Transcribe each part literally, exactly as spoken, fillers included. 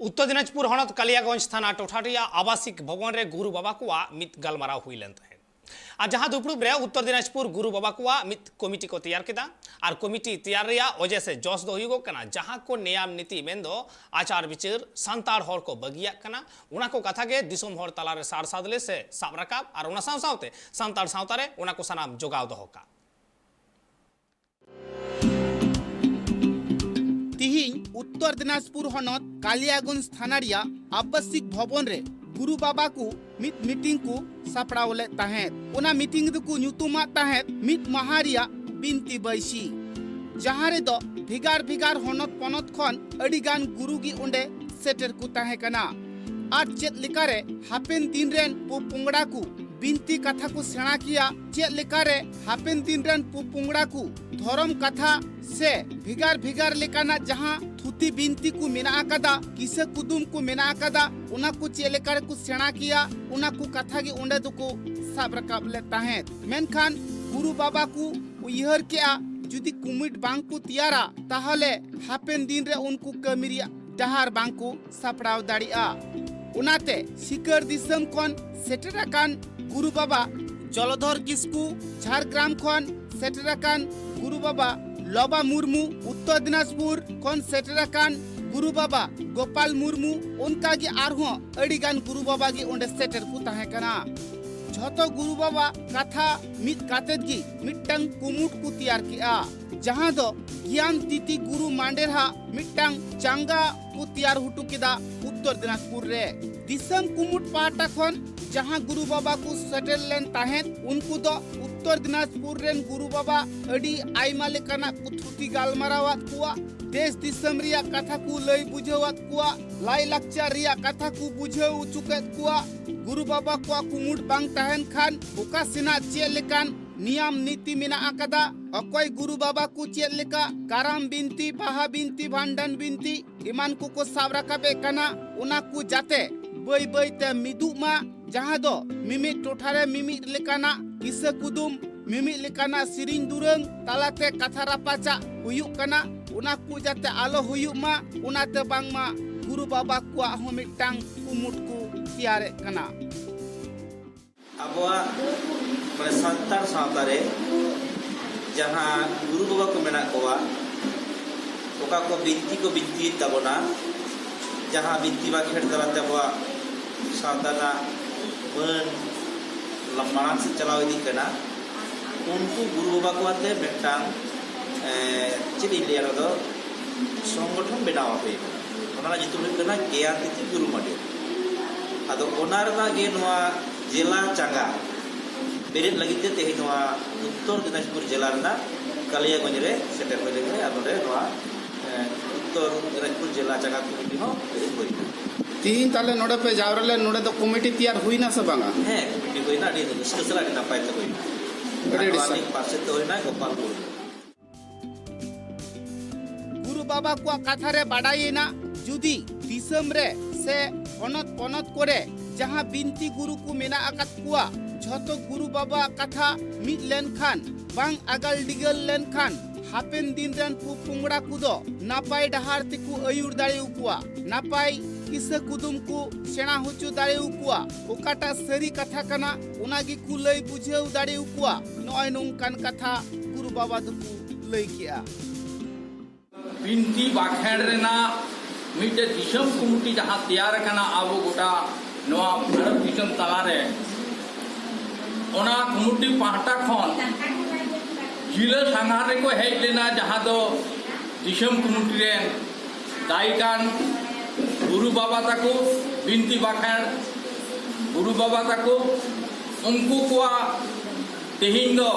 ᱩᱛᱛᱚᱨ ᱫᱤᱱᱟᱡᱽᱯᱩᱨ ᱦᱚᱱᱚᱛ ᱠᱟᱞᱤᱭᱟᱜᱚᱸᱡᱽ ᱛᱷᱟᱱᱟ ᱴᱚᱴᱷᱟ ᱨᱮᱭᱟᱜ ᱟᱵᱟᱥᱤᱠ ᱵᱷᱚᱵᱚᱱ ᱨᱮ ᱜᱩᱨᱩ ᱵᱟᱵᱟ ᱠᱚᱣᱟᱜ ᱢᱤᱫ ᱜᱟᱞᱢᱟᱨᱟᱣ ᱦᱩᱭ ᱞᱮᱱ ᱛᱟᱦᱮᱸᱫ᱾ ᱟᱨ ᱡᱟᱦᱟᱸ ᱫᱩᱯᱲᱩᱵ ᱨᱮ ᱩᱛᱛᱚᱨ ᱫᱤᱱᱟᱡᱽᱯᱩᱨ ᱜᱩᱨᱩ ᱵᱟᱵᱟ ᱠᱚᱣᱟᱜ ᱢᱤᱫ ᱠᱚᱢᱤᱴᱤ ᱠᱚ ᱛᱮᱭᱟᱨ ᱠᱮᱫᱟ᱾ ᱟᱨ ᱠᱚᱢᱤᱴᱤ ᱛᱮᱭᱟᱨ ᱨᱮᱭᱟᱜ ᱚᱡᱮ ᱥᱮ ᱡᱚᱥ ᱫᱚ ᱦᱩᱭᱩᱜᱚᱜ ᱠᱟᱱᱟ, ᱡᱟᱦᱟᱸ ᱠᱚ ᱱᱮᱭᱟᱢ ᱱᱤᱛᱤ ᱢᱮᱱᱫᱚ ᱟᱪᱟᱨ ᱵᱤᱪᱟᱹᱨ ᱥᱟᱱᱛᱟᱲ ᱦᱚᱲ ᱠᱚ ᱵᱟᱹᱜᱤᱭᱟᱜ ᱠᱟᱱᱟ, ᱚᱱᱟ ᱠᱚ ᱠᱟᱛᱷᱟ ᱜᱮ ᱫᱤᱥᱚᱢ ᱦᱚᱲ ᱛᱟᱞᱟᱨᱮ ᱥᱟᱨ ᱥᱟᱫᱽᱞᱮ ᱥᱮ ᱥᱟᱵ ᱨᱟᱠᱟᱵ, ᱟᱨ ᱚᱱᱟ ᱥᱟᱶ ᱥᱟᱶᱛᱮ ᱥᱟᱱᱛᱟᱲ ᱥᱟᱶᱛᱟ ᱨᱮ ᱚᱱᱟ ᱠᱚ ᱥᱟᱱᱟᱢ ᱡᱚᱜᱟᱣ ᱫᱚᱦᱚ ᱠᱟᱜ᱾ ᱛᱤᱦᱤᱧ ᱩᱛᱛᱚᱨ ᱫᱤᱱᱟᱡᱽᱯᱩᱨ ᱦᱚᱱᱚᱛ ᱠᱟᱞᱤᱭᱟᱜᱚᱸᱡᱽ ᱛᱷᱟᱱᱟ ᱨᱮᱭᱟᱜ ᱟᱵᱟᱥᱤᱠ ᱵᱷᱚᱵᱚᱱ ᱨᱮ ᱜᱩᱨᱩ ᱵᱟᱵᱟ ᱠᱚ ᱢᱤᱫ ᱢᱤᱴᱤᱝ ᱠᱚ ᱥᱟᱯᱲᱟᱣ ᱞᱮᱫ ᱛᱟᱦᱮᱸᱫ᱾ ᱚᱱᱟ ᱢᱤᱴᱤᱝ ᱫᱚᱠᱚ ᱧᱩᱛᱩᱢᱟᱫ ᱛᱟᱦᱮᱸᱫ ᱢᱤᱫ ᱢᱟᱦᱟ ᱨᱮᱭᱟᱜ ᱵᱤᱱᱛᱤ ᱵᱟᱹᱭᱥᱤ, ᱡᱟᱦᱟᱸ ᱨᱮᱫᱚ ᱵᱷᱮᱜᱟᱨ ᱵᱷᱮᱜᱟᱨ ᱦᱚᱱᱚᱛ ᱯᱚᱱᱚᱛ ᱠᱷᱚᱱ ᱟᱹᱰᱤ ᱜᱟᱱ ᱜᱩᱨᱩ ᱜᱮ ᱚᱸᱰᱮ ᱥᱮᱴᱮᱨ ᱠᱚ ᱛᱟᱦᱮᱸ ᱠᱟᱱᱟ᱾ ᱟᱨ ᱪᱮᱫ ᱞᱮᱠᱟᱨᱮ ᱦᱟᱯᱮᱱ ᱫᱤᱱ ᱨᱮᱱ ᱯᱚ ᱯᱚᱝᱲᱟ ᱠᱚ ᱵᱤᱱᱛᱤ ᱠᱟᱛᱷᱟ ᱠᱚ ᱥᱮᱬᱟ ᱠᱮᱭᱟ, ᱪᱮᱫ ᱞᱮᱠᱟᱨᱮ ᱦᱟᱯᱮᱱ ᱫᱤᱱ ᱨᱮᱱ ᱯᱚ ᱯᱚᱝᱲᱟ ᱠᱚ ᱫᱷᱚᱨᱚᱢ ᱠᱟᱛᱷᱟ ᱥᱮ ᱵᱷᱮᱜᱟᱨ ᱵᱷᱮᱜᱟᱨ ᱞᱮᱠᱟᱱᱟᱜ ᱡᱟᱦᱟᱸ ᱛᱷᱩᱛᱤ ᱵᱤᱱᱛᱤ ᱠᱚ ᱢᱮᱱᱟᱜ ᱟᱠᱟᱫᱟ, ᱠᱤᱥᱟᱹ ᱠᱩᱫᱩᱢ ᱠᱚ ᱢᱮᱱᱟᱜ ᱟᱠᱟᱫᱟ, ᱚᱱᱟ ᱠᱚ ᱪᱮᱫ ᱞᱮᱠᱟ ᱨᱮᱠᱚ ᱥᱮᱬᱟ ᱠᱮᱭᱟ, ᱚᱱᱟ ᱠᱚ ᱠᱟᱛᱷᱟ ᱜᱮ ᱚᱸᱰᱮ ᱫᱚᱠᱚ ᱥᱟᱵ ᱨᱟᱠᱟᱵ ᱞᱮᱫ ᱛᱟᱦᱮᱸᱫ᱾ ᱢᱮᱱᱠᱷᱟᱱ ᱜᱩᱨᱩ ᱵᱟᱵᱟ ᱠᱚ ᱩᱭᱦᱟᱹᱨ ᱠᱮᱜᱼᱟ, ᱡᱩᱫᱤ ᱠᱩᱢᱤᱴ ᱵᱟᱝ ᱠᱚ ᱛᱮᱭᱟᱨᱟ, ᱛᱟᱦᱚᱞᱮ ᱦᱟᱯᱮᱱ ᱫᱤᱱ ᱨᱮ ᱩᱱᱠᱩ ᱠᱟᱹᱢᱤ ᱨᱮᱭᱟᱜ ᱰᱟᱦᱟᱨ ᱵᱟᱝ ᱠᱚ ᱥᱟᱯᱲᱟᱣ ᱫᱟᱲᱮᱭᱟᱜᱼᱟ᱾ ᱚᱱᱟᱛᱮ ᱥᱤᱠᱟᱹᱨ ᱫᱤᱥᱚᱢ ᱠᱷᱚᱱ ᱥᱮᱴᱮᱨ ᱟᱠᱟᱱ ᱜᱩᱨᱩ ᱵᱟᱵᱟ ᱡᱚᱞᱚᱫᱷᱚᱨ ᱠᱤᱥᱠᱩ, ᱡᱷᱟᱲᱜᱨᱟᱢ ᱠᱷᱚᱱ ᱥᱮᱴᱮᱨ ᱟᱠᱟᱱ ᱜᱩᱨᱩ ᱵᱟᱵᱟ ᱞᱚᱵᱟ ᱢᱩᱨᱢᱩ, ᱩᱛᱛᱚᱨ ᱫᱤᱱᱟᱡᱽᱯᱩᱨ ᱠᱷᱚᱱ ᱥᱮᱴᱮᱨ ᱟᱠᱟᱱ ᱜᱩᱨᱩ ᱵᱟᱵᱟ ᱜᱳᱯᱟᱞ ᱢᱩᱨᱢᱩ, ᱚᱱᱠᱟ ᱜᱮ ᱟᱨᱦᱚᱸ ᱟᱹᱰᱤ ᱜᱟᱱ ᱜᱩᱨᱩ ᱵᱟᱵᱟ ᱜᱮ ᱚᱸᱰᱮ ᱥᱮᱴᱮᱨ ᱠᱚ ᱛᱟᱦᱮᱸ ᱠᱟᱱᱟ᱾ ᱡᱷᱚᱛᱚ ᱜᱩᱨᱩ ᱵᱟᱵᱟ ᱠᱟᱛᱷᱟ ᱢᱤᱫ ᱠᱟᱛᱮᱫ ᱜᱮ ᱢᱤᱫᱴᱟᱝ ᱠᱩᱢᱩᱴ ᱠᱚ ᱛᱮᱭᱟᱨ ᱠᱮᱜᱼᱟ, ᱡᱟᱦᱟᱸ ᱫᱚ ᱜᱮᱭᱟᱱ ᱛᱤᱛᱤ ᱜᱩᱨᱩ ᱢᱟᱱᱰᱮᱨ ᱦᱟᱜ ᱢᱤᱫᱴᱟᱝ ᱪᱟᱸᱜᱟ ᱠᱚ ᱛᱮᱭᱟᱨ ᱦᱚᱴᱚ ᱠᱮᱫᱟ ᱩᱛᱛᱚᱨ ᱫᱤᱱᱟᱡᱽᱯᱩᱨ ᱨᱮ᱾ ᱫᱤᱥᱚᱢ ᱠᱩᱢᱩᱴ ᱯᱟᱦᱴᱟ ᱠᱷᱚᱱ ᱡᱟᱦᱟᱸ ᱜᱩᱨᱩ ᱵᱟᱵᱟ ᱠᱚ ᱥᱮᱴᱮᱨ ᱞᱮᱱ ᱛᱟᱦᱮᱸᱫ, ᱩᱱᱠᱩ ᱫᱚ ᱩᱛᱛᱚᱨ ᱫᱤᱱᱟᱡᱽᱯᱩᱨ ᱨᱮᱱ ᱜᱩᱨᱩ ᱵᱟᱵᱟ ᱟᱹᱰᱤ ᱟᱭᱢᱟ ᱞᱮᱠᱟᱱᱟᱜ ᱠᱚ ᱛᱷᱩᱛᱤ ᱜᱟᱞᱢᱟᱨᱟᱣᱟᱫ ᱠᱚᱣᱟ, ᱫᱮᱥ ᱫᱤᱥᱚᱢ ᱨᱮᱭᱟᱜ ᱠᱟᱛᱷᱟ ᱠᱚ ᱞᱟᱹᱭ ᱵᱩᱡᱷᱟᱹᱣᱟᱫ ᱠᱚᱣᱟ, ᱞᱟᱭ ᱞᱟᱠᱪᱟᱨ ᱨᱮᱭᱟᱜ ᱠᱟᱛᱷᱟ ᱠᱚ ᱵᱩᱡᱷᱟᱹᱣ ᱦᱚᱪᱚ ᱠᱮᱫ ᱠᱚᱣᱟ᱾ ᱜᱩᱨᱩ ᱵᱟᱵᱟ ᱠᱚᱣᱟᱜ ᱠᱩᱢᱩᱴ ᱵᱟᱝ ᱛᱟᱦᱮᱱ ᱠᱷᱟᱱ ᱚᱠᱟ ᱥᱮᱱᱟᱜ ᱪᱮᱫ ᱞᱮᱠᱟᱱ ᱱᱤᱭᱟᱢ ᱱᱤᱛᱤ ᱢᱮᱱᱟᱜ ᱟᱠᱟᱫᱟ, ᱚᱠᱚᱭ ᱜᱩᱨᱩ ᱵᱟᱵᱟ ᱠᱚ ᱪᱮᱫ ᱞᱮᱠᱟ ᱠᱟᱨᱟᱢ ᱵᱤᱱᱛᱤ, ᱵᱟᱦᱟ ᱵᱤᱱᱛᱤ, ᱵᱷᱟᱱᱰᱟᱱ ᱵᱤᱱᱛᱤ ᱮᱢᱟᱱ ᱠᱚᱠᱚ ᱥᱟᱵ ᱨᱟᱠᱟᱵ ᱮᱫ ᱠᱟᱱᱟ, ᱚᱱᱟ ᱠᱚ ᱡᱟᱛᱮ ᱵᱟᱹᱭ ᱵᱟᱹᱭ ᱛᱮ ᱢᱤᱫᱚᱜ ᱢᱟ, ᱡᱟᱦᱟᱸ ᱫᱚ ᱢᱤᱢᱤᱫ ᱴᱚᱴᱷᱟ ᱨᱮ ᱢᱤᱢᱤᱫ ᱞᱮᱠᱟᱱᱟᱜ ᱠᱤᱥᱟᱹ ᱠᱩᱫᱩᱢ, ᱢᱤᱢᱤᱫ ᱞᱮᱠᱟᱱᱟᱜ ᱥᱮᱨᱮᱧ ᱫᱩᱨᱟᱹᱝ ᱛᱟᱞᱟᱛᱮ ᱠᱟᱛᱷᱟ ᱨᱟᱯᱟᱪᱟᱜ ᱦᱩᱭᱩᱜ ᱠᱟᱱᱟ, ᱚᱱᱟ ᱠᱚ ᱡᱟᱛᱮ ᱟᱞᱚ ᱦᱩᱭᱩᱜ ᱢᱟ, ᱚᱱᱟᱛᱮ ᱵᱟᱝᱢᱟ ᱜᱩᱨᱩ ᱵᱟᱵᱟ ᱠᱚᱣᱟᱜ ᱦᱚᱸ ᱢᱤᱫᱴᱟᱝ ᱠᱩᱢᱩᱴ ᱠᱚ ᱛᱮᱭᱟᱨᱮᱫ ᱠᱟᱱᱟ᱾ ᱟᱵᱚᱣᱟᱜ ᱢᱟᱱᱮ ᱥᱟᱱᱛᱟᱲ ᱥᱟᱶᱛᱟ ᱨᱮ ᱡᱟᱦᱟᱸ ᱜᱩᱨᱩ ᱵᱟᱵᱟ ᱠᱚ ᱢᱮᱱᱟᱜ ᱠᱚᱣᱟ, ᱚᱠᱟ ᱠᱚ ᱵᱤᱱᱛᱤ ᱠᱚ ᱵᱤᱱᱛᱤᱭᱮᱫ ᱛᱟᱵᱚᱱᱟ, ᱡᱟᱦᱟᱸ ᱵᱤᱱᱛᱤ ᱵᱟᱠᱷᱮᱲ ᱛᱟᱞᱟᱛᱮ ᱟᱵᱚᱣᱟᱜ ᱥᱟᱶᱛᱟ ᱨᱮᱱᱟᱜ ᱢᱟᱹᱱ ᱢᱟᱲᱟᱝ ᱥᱮᱫ ᱪᱟᱞᱟᱣ ᱤᱫᱤᱜ ᱠᱟᱱᱟ, ᱩᱱᱠᱩ ᱜᱩᱨᱩ ᱵᱟᱵᱟ ᱠᱚ ᱟᱛᱮ ᱢᱤᱫᱴᱟᱝ, ᱮ, ᱪᱮᱫ ᱤᱧ ᱞᱟᱹᱭᱟ, ᱚᱱᱟ ᱫᱚ ᱥᱚᱝᱜᱚᱴᱷᱚᱱ ᱵᱮᱱᱟᱣ ᱦᱩᱭ ᱠᱟᱱᱟ᱾ ᱚᱱᱟ ᱨᱮᱱᱟᱜ ᱧᱩᱛᱩᱢ ᱦᱩᱭᱩᱜ ᱠᱟᱱᱟ ᱜᱮᱭᱟᱱ ᱛᱤᱛᱷᱤ ᱜᱩᱨᱩ ᱢᱟᱰᱮᱨ᱾ ᱟᱫᱚ ᱚᱱᱟ ᱨᱮᱱᱟᱜ ᱜᱮ ᱱᱚᱣᱟ ᱡᱮᱞᱟ ᱪᱟᱸᱜᱟ ᱵᱮᱨᱮᱫ ᱞᱟᱹᱜᱤᱫ ᱛᱮ ᱛᱮᱦᱮᱧ ᱱᱚᱣᱟ ᱩᱛᱛᱚᱨ ᱫᱤᱱᱟᱡᱽᱯᱩᱨ ᱡᱮᱞᱟ ᱨᱮᱱᱟᱜ ᱠᱟᱞᱤᱭᱟᱜᱚᱸᱡᱽ ᱨᱮ ᱥᱮᱴᱮᱨ ᱦᱩᱭ ᱞᱮᱱ ᱛᱟᱦᱮᱸ᱾ ᱟᱨ ᱱᱚᱰᱮ ᱱᱚᱣᱟ, ᱮ, ᱩᱛᱛᱚᱨ ᱫᱤᱱᱟᱡᱽᱯᱩᱨ ᱡᱮᱞᱟ ᱪᱟᱸᱜᱟ ᱠᱚᱢᱤᱴᱤ ᱦᱚᱸ ᱵᱮᱨᱮᱫ ᱦᱩᱭ ᱮᱱᱟ᱾ ᱛᱤᱦᱤᱧ ᱛᱟᱦᱞᱮ ᱱᱚᱰᱮ ᱯᱮ ᱡᱟᱣᱨᱟ ᱞᱮᱱ, ᱱᱚᱰᱮ ᱫᱚ ᱠᱚᱢᱤᱴᱤ ᱛᱮᱭᱟᱨ ᱦᱩᱭᱱᱟ ᱥᱮ ᱵᱟᱝᱟ? ᱦᱮᱸ, ᱠᱚᱢᱤᱴᱤ ᱦᱩᱭᱱᱟ, ᱟᱹᱰᱤ ᱨᱟᱹᱥᱠᱟᱹ ᱥᱟᱞᱟᱜ, ᱟᱹᱰᱤ ᱱᱟᱯᱟᱭ ᱛᱮ ᱦᱩᱭᱱᱟ᱾ ᱟᱹᱰᱤ ᱟᱹᱰᱤ ᱟᱨ ᱱᱚᱣᱟ ᱥᱟᱨᱦᱟᱣ᱾ ᱢᱤᱫ ᱯᱟᱨᱥᱮᱛ ᱫᱚ ᱦᱩᱭᱱᱟ ᱜᱳᱯᱟᱞᱯᱩᱨ᱾ ᱜᱩᱨᱩ ᱵᱟᱵᱟ ᱠᱚᱣᱟᱜ ᱠᱟᱛᱷᱟ ᱨᱮ ᱵᱟᱰᱟᱭᱮᱱᱟ, ᱡᱩᱫᱤ ᱫᱤᱥᱚᱢ ᱨᱮ ᱥᱮ ᱦᱚᱱᱚᱛ ᱯᱚᱱᱚᱛ ᱠᱚᱨᱮ ᱡᱟᱦᱟᱸ ᱵᱤᱱᱛᱤ ᱜᱩᱨᱩ ᱠᱚ ᱢᱮᱱᱟᱜ ᱟᱠᱟᱫ ᱠᱚᱣᱟ, ᱡᱷᱚᱛᱚ ᱜᱩᱨᱩ ᱵᱟᱵᱟᱣᱟᱜ ᱠᱟᱛᱷᱟ ᱢᱤᱫ ᱞᱮᱱᱠᱷᱟᱱ, ᱵᱟᱝ ᱟᱜᱟᱞ ᱰᱤᱜᱟᱞ ᱞᱮᱱᱠᱷᱟᱱ, ᱦᱟᱯᱮᱱ ᱫᱤᱱ ᱨᱮᱱ ᱯᱚᱯᱚᱝᱲᱟ ᱠᱚᱫᱚ ᱱᱟᱯᱟᱭ ᱰᱟᱦᱟᱨ ᱛᱮᱠᱚ ᱟᱹᱭᱩᱨ ᱫᱟᱲᱮ ᱟᱠᱚᱣᱟ, ᱱᱟᱯᱟᱭ ᱠᱤᱥᱟᱹ ᱠᱩᱫᱩᱢ ᱠᱚ ᱥᱮᱬᱟ ᱦᱚᱪᱚ ᱫᱟᱲᱮ ᱟᱠᱚᱣᱟ᱾ ᱚᱠᱟᱴᱟᱜ ᱥᱟᱹᱨᱤ ᱠᱟᱛᱷᱟ ᱠᱟᱱᱟ, ᱚᱱᱟ ᱜᱮᱠᱚ ᱞᱟᱹᱭ ᱵᱩᱡᱷᱟᱹᱣ ᱫᱟᱲᱮ ᱟᱠᱚᱣᱟ᱾ ᱱᱚᱜᱼᱚᱭ ᱱᱚᱝᱠᱟᱱ ᱠᱟᱛᱷᱟ ᱜᱩᱨᱩ ᱵᱟᱵᱟ ᱫᱚᱠᱚ ᱞᱟᱹᱭ ᱠᱮᱜᱼᱟ᱾ ᱵᱤᱱᱛᱤ ᱵᱟᱠᱷᱮᱬ ᱨᱮᱱᱟᱜ ᱢᱤᱫᱴᱮᱡ ᱫᱤᱥᱚᱢ ᱠᱚᱢᱤᱴᱤ ᱡᱟᱦᱟᱸ ᱛᱮᱭᱟᱨ ᱟᱠᱟᱱᱟ ᱟᱵᱚ ᱜᱚᱴᱟ ᱱᱚᱣᱟ ᱵᱷᱟᱨᱚᱛ ᱫᱤᱥᱚᱢ ᱛᱟᱞᱟᱨᱮ, ᱚᱱᱟ ᱠᱚᱢᱤᱴᱤ ᱯᱟᱦᱴᱟ ᱠᱷᱚᱱ ᱡᱤᱞᱟᱹ ᱥᱟᱸᱜᱷᱟᱨ ᱨᱮᱠᱚ ᱦᱮᱡ ᱞᱮᱱᱟ, ᱡᱟᱦᱟᱸ ᱫᱚ ᱫᱤᱥᱚᱢ ᱠᱚᱢᱤᱴᱤ ᱨᱮᱱ ᱫᱟᱭᱤ ᱠᱟᱱ ᱜᱩᱨᱩ ᱵᱟᱵᱟ ᱛᱟᱠᱚ, ᱵᱤᱱᱛᱤ ᱵᱟᱠᱷᱮᱬ ᱜᱩᱨᱩ ᱵᱟᱵᱟ ᱛᱟᱠᱚ, ᱩᱱᱠᱩ ᱠᱚᱣᱟᱜ ᱛᱮᱦᱮᱧ ᱫᱚ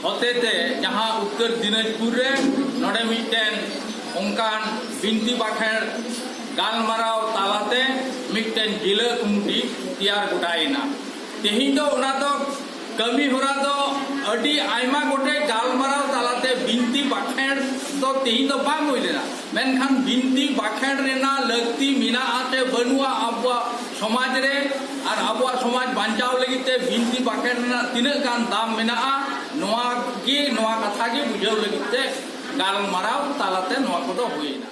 ᱦᱚᱛᱮᱛᱮ ᱡᱟᱦᱟᱸ ᱩᱛᱛᱚᱨ ᱫᱤᱱᱟᱡᱽᱯᱩᱨ ᱨᱮ ᱱᱚᱰᱮ ᱢᱤᱫᱴᱮᱱ ᱚᱱᱠᱟᱱ ᱵᱤᱱᱛᱤ ᱵᱟᱠᱷᱮᱬ ᱜᱟᱞᱢᱟᱨᱟᱣ ᱛᱟᱞᱟᱛᱮ ᱢᱤᱫᱴᱮᱱ ᱡᱤᱞᱟᱹ ᱠᱚᱢᱤᱴᱤ ᱛᱮᱭᱟᱨ ᱜᱚᱴᱟᱭᱮᱱᱟ᱾ ᱛᱮᱦᱮᱧ ᱫᱚ ᱚᱱᱟ ᱫᱚ ᱠᱟᱹᱢᱤ ᱦᱚᱨᱟ ᱫᱚ ᱟᱹᱰᱤ ᱟᱭᱢᱟ ᱜᱚᱴᱮᱡ ᱜᱟᱞᱢᱟᱨᱟᱣ ᱛᱟᱞᱟᱛᱮ ᱵᱤᱱᱛᱤ ᱵᱟᱠᱷᱮᱬ ᱫᱚ ᱛᱮᱦᱮᱧ ᱫᱚ ᱵᱟᱝ ᱦᱩᱭ ᱞᱮᱱᱟ, ᱢᱮᱱᱠᱷᱟᱱ ᱵᱤᱱᱛᱤ ᱵᱟᱠᱷᱮᱬ ᱨᱮᱱᱟᱜ ᱞᱟᱹᱠᱛᱤ ᱢᱮᱱᱟᱜᱼᱟ ᱥᱮ ᱵᱟᱹᱱᱩᱜᱼᱟ ᱟᱵᱚᱣᱟᱜ ᱥᱚᱢᱟᱡᱽ ᱨᱮ, ᱟᱨ ᱟᱵᱚᱣᱟᱜ ᱥᱚᱢᱟᱡᱽ ᱵᱟᱧᱪᱟᱣ ᱞᱟᱹᱜᱤᱫ ᱛᱮ ᱵᱤᱱᱛᱤ ᱵᱟᱠᱷᱮᱬ ᱨᱮᱱᱟᱜ ᱛᱤᱱᱟᱹᱜ ᱜᱟᱱ ᱫᱟᱢ ᱢᱮᱱᱟᱜᱼᱟ, ᱱᱚᱣᱟ ᱜᱮ, ᱱᱚᱣᱟ ᱠᱟᱛᱷᱟ ᱜᱮ ᱵᱩᱡᱷᱟᱹᱣ ᱞᱟᱹᱜᱤᱫ ᱛᱮ ᱜᱟᱞᱢᱟᱨᱟᱣ ᱛᱟᱞᱟᱛᱮ ᱱᱚᱣᱟ ᱠᱚᱫᱚ ᱦᱩᱭᱮᱱᱟ᱾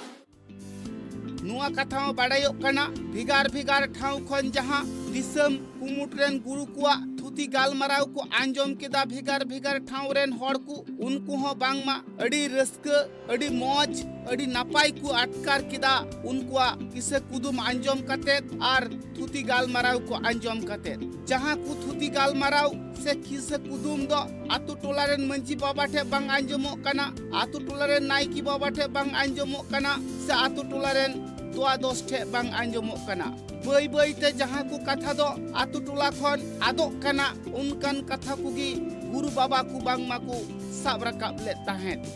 ᱱᱚᱣᱟ ᱠᱟᱛᱷᱟ ᱦᱚᱸ ᱵᱟᱰᱟᱭᱚᱜ ᱠᱟᱱᱟ, ᱵᱷᱮᱜᱟᱨ ᱵᱷᱮᱜᱟᱨ ᱴᱷᱟᱶ ᱠᱷᱚᱱ ᱡᱟᱦᱟᱸ ᱫᱤᱥᱚᱢ ᱠᱩᱢᱩᱴ ᱨᱮᱱ ᱜᱩᱨᱩ ᱠᱚᱣᱟᱜ ᱛᱷᱩᱛᱤ ᱜᱟᱞᱢᱟᱨᱟᱣ ᱠᱚ ᱟᱸᱡᱚᱢ ᱠᱮᱫᱟ ᱵᱷᱮᱜᱟᱨ ᱵᱷᱮᱜᱟᱨ ᱴᱷᱟᱶ ᱨᱮᱱ ᱦᱚᱲ ᱠᱚ, ᱩᱱᱠᱩ ᱦᱚᱸ ᱵᱟᱝᱢᱟ ᱟᱹᱰᱤ ᱨᱟᱹᱥᱠᱟᱹ, ᱟᱹᱰᱤ ᱢᱚᱡᱽ, ᱟᱹᱰᱤ ᱱᱟᱯᱟᱭ ᱠᱚ ᱟᱴᱠᱟᱨ ᱠᱮᱫᱟ ᱩᱱᱠᱩᱣᱟᱜ ᱠᱤᱥᱟᱹ ᱠᱩᱫᱩᱢ ᱟᱸᱡᱚᱢ ᱠᱟᱛᱮᱫ ᱟᱨ ᱛᱷᱩᱛᱤ ᱜᱟᱞᱢᱟᱨᱟᱣ ᱠᱚ ᱟᱸᱡᱚᱢ ᱠᱟᱛᱮᱫ᱾ ᱡᱟᱦᱟᱸ ᱠᱚ ᱛᱷᱩᱛᱤ ᱜᱟᱞᱢᱟᱨᱟᱣ ᱥᱮ ᱠᱤᱥᱟᱹ ᱠᱩᱫᱩᱢ ᱫᱚ ᱟᱛᱳ ᱴᱚᱞᱟ ᱨᱮᱱ ᱢᱟᱹᱡᱷᱤ ᱵᱟᱵᱟ ᱴᱷᱮᱱ ᱵᱟᱝ ᱟᱸᱡᱚᱢᱚᱜ ᱠᱟᱱᱟ, ᱟᱛᱳ ᱴᱚᱞᱟ ᱨᱮᱱ ᱱᱟᱭᱠᱮ ᱵᱟᱵᱟ ᱴᱷᱮᱱ ᱵᱟᱝ ᱟᱸᱡᱚᱢᱚᱜ ᱠᱟᱱᱟ, ᱥᱮ ᱟᱛᱳ ᱴᱚᱞᱟ ᱨᱮᱱ ᱫᱚᱣᱟ ᱫᱚᱥ ᱴᱷᱮᱱ ᱵᱟᱝ ᱟᱸᱡᱚᱢᱚᱜ ᱠᱟᱱᱟ᱾ ᱵᱟᱹᱭ ᱵᱟᱹᱭ ᱛᱮ ᱡᱟᱦᱟᱸ ᱠᱚ ᱠᱟᱛᱷᱟ ᱫᱚ ᱟᱛᱳ ᱴᱚᱞᱟ ᱠᱷᱚᱱ ᱟᱫᱚᱜ ᱠᱟᱱᱟ, ᱚᱱᱠᱟᱱ ᱠᱟᱛᱷᱟ ᱠᱚᱜᱮ ᱜᱩᱨᱩ ᱵᱟᱵᱟ ᱠᱚ ᱵᱟᱝᱢᱟ ᱠᱚ ᱥᱟᱵ ᱨᱟᱠᱟᱵ ᱞᱮᱫ ᱛᱟᱦᱮᱸᱫ᱾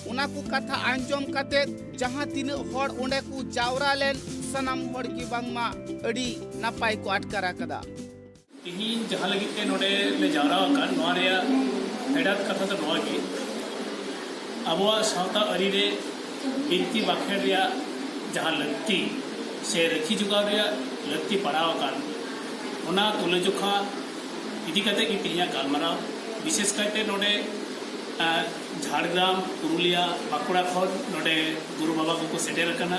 ᱚᱱᱟ ᱠᱚ ᱠᱟᱛᱷᱟ ᱟᱸᱡᱚᱢ ᱠᱟᱛᱮᱫ ᱡᱟᱦᱟᱸ ᱛᱤᱱᱟᱹᱜ ᱦᱚᱲ ᱚᱸᱰᱮ ᱠᱚ ᱡᱟᱣᱨᱟ ᱞᱮᱱ, ᱥᱟᱱᱟᱢ ᱦᱚᱲ ᱜᱮ ᱵᱟᱝᱢᱟ ᱟᱹᱰᱤ ᱱᱟᱯᱟᱭ ᱠᱚ ᱟᱴᱠᱟᱨ ᱟᱠᱟᱫᱟ᱾ ᱛᱮᱦᱮᱧ ᱡᱟᱦᱟᱸ ᱞᱟᱹᱜᱤᱫ ᱛᱮ ᱱᱚᱰᱮ ᱞᱮ ᱡᱟᱣᱨᱟ ᱟᱠᱟᱱ, ᱱᱚᱣᱟ ᱨᱮᱭᱟᱜ ᱯᱷᱮᱰᱟᱛ ᱠᱟᱛᱷᱟ ᱫᱚ ᱱᱚᱣᱟ ᱜᱮ, ᱟᱵᱚᱣᱟᱜ ᱥᱟᱶᱛᱟ ᱟᱹᱨᱤ ᱨᱮ ᱵᱤᱱᱛᱤ ᱵᱟᱠᱷᱮᱲ ᱨᱮᱭᱟᱜ ᱡᱟᱦᱟᱸ ᱞᱟᱹᱠᱛᱤ ᱥᱮ ᱨᱟᱹᱠᱷᱤ ᱡᱚᱜᱟᱣ ᱨᱮᱭᱟᱜ ᱞᱟᱹᱠᱛᱤ ᱯᱟᱲᱟᱣ ᱟᱠᱟᱱ, ᱚᱱᱟ ᱛᱩᱞᱟᱹᱡᱚᱠᱷᱟ ᱤᱫᱤ ᱠᱟᱛᱮ ᱜᱮ ᱛᱮᱦᱮᱧᱟᱜ ᱜᱟᱞᱢᱟᱨᱟᱣ᱾ ᱵᱤᱥᱮᱥ ᱠᱟᱭᱛᱮ ᱱᱚᱰᱮ, ᱟᱸ, ᱡᱷᱟᱲᱜᱨᱟᱢ, ᱯᱩᱨᱩᱞᱤᱭᱟ, ᱵᱟᱸᱠᱩᱲᱟ ᱠᱷᱚᱱ ᱱᱚᱰᱮ ᱜᱩᱨᱩ ᱵᱟᱵᱟ ᱠᱚᱠᱚ ᱥᱮᱴᱮᱨ ᱟᱠᱟᱱᱟ᱾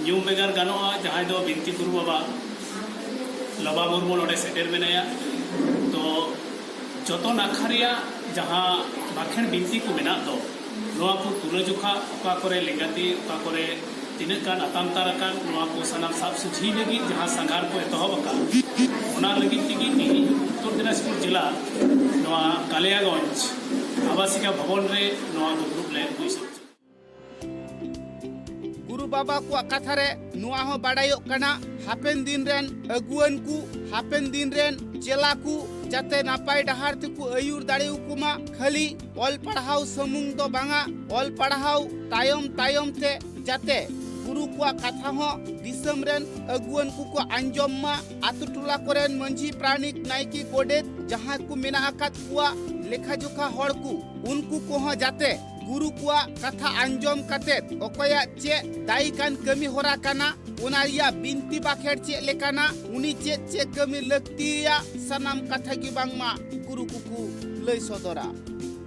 ᱧᱩᱢ ᱵᱷᱮᱜᱟᱨ ᱜᱟᱱᱚᱜᱼᱟ, ᱡᱟᱦᱟᱸᱭ ᱫᱚ ᱵᱤᱱᱛᱤ ᱜᱩᱨᱩ ᱵᱟᱵᱟ ᱞᱚᱵᱟ ᱢᱩᱨᱢᱩ ᱱᱚᱰᱮ ᱥᱮᱴᱮᱨ ᱢᱮᱱᱟᱭᱟ᱾ ᱛᱚ ᱡᱚᱛᱚ ᱱᱟᱠᱷᱟ ᱨᱮᱭᱟᱜ ᱡᱟᱦᱟᱸ ᱵᱟᱠᱷᱮᱬ ᱵᱤᱱᱛᱤ ᱠᱚ ᱢᱮᱱᱟᱜ ᱫᱚ, ᱱᱚᱣᱟ ᱠᱚ ᱛᱩᱞᱟᱹᱡᱚᱠᱷᱟ, ᱚᱠᱟ ᱠᱚᱨᱮ ᱞᱮᱸᱜᱟᱛᱤ, ᱚᱠᱟ ᱠᱚᱨᱮ ᱛᱤᱱᱟᱹᱜ ᱜᱟᱱ ᱟᱛᱟᱢ ᱛᱟᱨ ᱟᱠᱟᱱ, ᱱᱚᱣᱟ ᱠᱚ ᱥᱟᱱᱟᱢ ᱥᱟᱵ ᱥᱩᱡᱷᱤ ᱞᱟᱹᱜᱤᱫ ᱡᱟᱦᱟᱸ ᱥᱟᱸᱜᱷᱟᱨ ᱠᱚ ᱮᱛᱚᱦᱚᱵ ᱟᱠᱟᱱ, ᱚᱱᱟ ᱞᱟᱹᱜᱤᱫ ᱛᱮᱜᱮ ᱛᱮᱦᱮᱧ ᱩᱛᱛᱚᱨ ᱫᱤᱱᱟᱡᱽᱯᱩᱨ ᱡᱮᱞᱟ ᱱᱚᱣᱟ ᱠᱟᱞᱤᱭᱟᱜᱚᱸᱡᱽ ᱟᱵᱟᱥᱤᱠᱟ ᱵᱷᱚᱵᱚᱱ ᱨᱮ ᱱᱚᱣᱟ ᱫᱩᱯᱲᱩᱵ ᱞᱮ ᱦᱩᱭ ᱥᱟᱹᱛ᱾ ᱜᱩᱨᱩ ᱵᱟᱵᱟ ᱠᱚᱣᱟᱜ ᱠᱟᱛᱷᱟ ᱨᱮ ᱱᱚᱣᱟ ᱦᱚᱸ ᱵᱟᱰᱟᱭᱚᱜ ᱠᱟᱱᱟ, ᱦᱟᱯᱮᱱ ᱫᱤᱱ ᱨᱮᱱ ᱟᱹᱜᱩᱣᱟᱹᱱ ᱠᱚ, ᱦᱟᱯᱮᱱ ᱫᱤᱱ ᱨᱮᱱ ᱪᱮᱞᱟ ᱠᱚ ᱡᱟᱛᱮ ᱱᱟᱯᱟᱭ ᱰᱟᱦᱟᱨ ᱛᱮᱠᱚ ᱟᱹᱭᱩᱨ ᱫᱟᱲᱮᱭᱟᱠᱚ ᱢᱟ, ᱠᱷᱟᱹᱞᱤ ᱚᱞ ᱯᱟᱲᱦᱟᱣ ᱥᱩᱢᱩᱝ ᱫᱚ ᱵᱟᱝᱟ, ᱚᱞ ᱯᱟᱲᱦᱟᱣ ᱛᱟᱭᱚᱢ ᱛᱟᱭᱚᱢ ᱛᱮ ᱡᱟᱛᱮ ᱜᱩᱨᱩ ᱠᱚᱣᱟᱜ ᱠᱟᱛᱷᱟ ᱦᱚᱸ ᱫᱤᱥᱚᱢ ᱨᱮᱱ ᱟᱹᱜᱩᱣᱟᱹᱱ ᱠᱚᱠᱚ ᱟᱸᱡᱚᱢ ᱢᱟ, ᱟᱛᱳ ᱴᱚᱞᱟ ᱠᱚᱨᱮᱱ ᱢᱟᱹᱡᱷᱤ, ᱯᱟᱨᱟᱱᱤᱠ, ᱱᱟᱭᱠᱮ, ᱜᱚᱰᱮᱛ ᱡᱟᱦᱟᱸᱭ ᱠᱚ ᱢᱮᱱᱟᱜ ᱟᱠᱟᱫ ᱠᱚᱣᱟ, ᱞᱮᱠᱷᱟ ᱡᱚᱠᱷᱟ ᱦᱚᱲ ᱠᱚ, ᱩᱱᱠᱩ ᱠᱚᱦᱚᱸ ᱡᱟᱛᱮ ᱜᱩᱨᱩ ᱠᱚᱣᱟᱜ ᱠᱟᱛᱷᱟ ᱟᱸᱡᱚᱢ ᱠᱟᱛᱮᱫ ᱚᱠᱚᱭᱟᱜ ᱪᱮᱫ ᱫᱟᱭᱤ ᱠᱟᱱ ᱠᱟᱹᱢᱤ ᱦᱚᱨᱟ ᱠᱟᱱᱟ, ᱚᱱᱟ ᱨᱮᱭᱟᱜ ᱵᱤᱱᱛᱤ ᱵᱟᱠᱷᱮᱲ ᱪᱮᱫ ᱞᱮᱠᱟᱱᱟ, ᱩᱱᱤ ᱪᱮᱫ ᱪᱮᱫ ᱠᱟᱹᱢᱤ ᱞᱟᱹᱠᱛᱤᱭᱟ, ᱥᱟᱱᱟᱢ ᱠᱟᱛᱷᱟ ᱜᱮ ᱵᱟᱝᱢᱟ ᱜᱩᱨᱩ ᱠᱚᱠᱚ ᱞᱟᱹᱭ ᱥᱚᱫᱚᱨᱟ᱾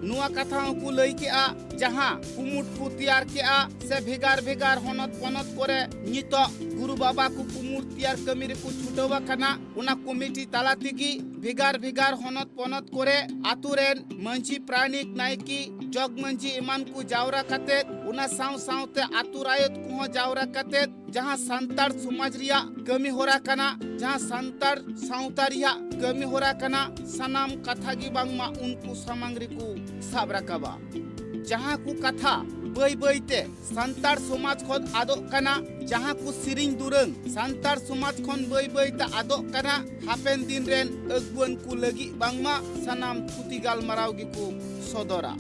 ᱱᱚᱣᱟ ᱠᱟᱛᱷᱟ ᱦᱚᱸᱠᱚ ᱞᱟᱹᱭ ᱠᱮᱜᱼᱟ, ᱡᱟᱦᱟᱸ ᱠᱩᱢᱩᱴ ᱠᱚ ᱛᱮᱭᱟᱨ ᱠᱮᱜᱼᱟ ᱥᱮ ᱵᱷᱮᱜᱟᱨ ᱵᱷᱮᱜᱟᱨ ᱦᱚᱱᱚᱛ ᱯᱚᱱᱚᱛ ᱠᱚᱨᱮ ᱱᱤᱛᱚᱜ ᱜᱩᱨᱩ ᱵᱟᱵᱟ ᱠᱚ ᱠᱩᱢᱩᱴ ᱛᱮᱭᱟᱨ ᱠᱟᱹᱢᱤ ᱨᱮᱠᱚ ᱪᱷᱩᱴᱟᱹᱣ ᱟᱠᱟᱱᱟ, ᱚᱱᱟ ᱠᱚᱢᱤᱴᱤ ᱛᱟᱞᱟ ᱛᱮᱜᱮ ᱵᱷᱮᱜᱟᱨ ᱵᱷᱮᱜᱟᱨ ᱦᱚᱱᱚᱛ ᱯᱚᱱᱚᱛ ᱠᱚᱨᱮ ᱟᱛᱳ ᱨᱮᱱ ᱢᱟᱹᱡᱷᱤ, ᱯᱟᱨᱟᱱᱤᱠ, ᱱᱟᱭᱠᱮ, ᱡᱚᱜᱽ ᱢᱟᱹᱡᱷᱤ ᱮᱢᱟᱱ ᱠᱚ ᱡᱟᱣᱨᱟ ᱠᱟᱛᱮ, ᱚᱱᱟ ᱥᱟᱶ ᱥᱟᱶᱛᱮ ᱟᱛᱳ ᱨᱟᱭᱚᱛ ᱠᱚᱦᱚᱸ ᱡᱟᱣᱨᱟ ᱠᱟᱛᱮ, ᱡᱟᱦᱟᱸ ᱥᱟᱱᱛᱟᱲ ᱥᱚᱢᱟᱡᱽ ᱨᱮᱭᱟᱜ ᱠᱟᱹᱢᱤ ᱦᱚᱨᱟ ᱠᱟᱱᱟ, ᱡᱟᱦᱟᱸ ᱥᱟᱱᱛᱟᱲ ᱥᱟᱶᱛᱟ ᱨᱮᱭᱟᱜ ᱠᱟᱹᱢᱤ ᱦᱚᱨᱟ ᱠᱟᱱᱟ, ᱥᱟᱱᱟᱢ ᱠᱟᱛᱷᱟ ᱜᱮ ᱵᱟᱝᱢᱟ ᱩᱱᱠᱩ ᱥᱟᱢᱟᱝ ᱨᱮᱠᱚ ᱥᱟᱵ ᱨᱟᱠᱟᱵᱟ᱾ ᱡᱟᱦᱟᱸ ᱠᱚ ᱠᱟᱛᱷᱟ ᱵᱟᱹᱭ ᱵᱟᱹᱭ ᱛᱮ ᱥᱟᱱᱛᱟᱲ ᱥᱚᱢᱟᱡᱽ ᱠᱷᱚᱱ ᱟᱫᱚᱜ ᱠᱟᱱᱟ, ᱡᱟᱦᱟᱸ ᱠᱚ ᱥᱮᱨᱮᱧ ᱫᱩᱨᱟᱹᱝ ᱥᱟᱱᱛᱟᱲ ᱥᱚᱢᱟᱡᱽ ᱠᱷᱚᱱ ᱵᱟᱹᱭ ᱵᱟᱹᱭ ᱛᱮ ᱟᱫᱚᱜ ᱠᱟᱱᱟ, ᱦᱟᱯᱮᱱ ᱫᱤᱱ ᱨᱮᱱ ᱟᱹᱜᱩᱣᱟᱹᱱ ᱠᱚ ᱞᱟᱹᱜᱤᱫ ᱵᱟᱝᱢᱟ ᱥᱟᱱᱟᱢ ᱛᱷᱩᱛᱤ ᱜᱟᱞᱢᱟᱨᱟᱣ ᱜᱮᱠᱚ ᱥᱚᱫᱚᱨᱟ᱾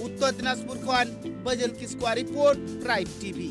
ᱩᱛᱛᱚᱨ ᱫᱤᱱᱟᱡᱽᱯᱩᱨ ᱠᱷᱚᱱ ᱵᱟᱡᱮᱞ ᱠᱤᱥᱠᱩᱣᱟᱜ ᱨᱤᱯᱳᱨᱴ, ᱴᱨᱟᱭᱤᱵᱽ ᱴᱤᱵᱷᱤ᱾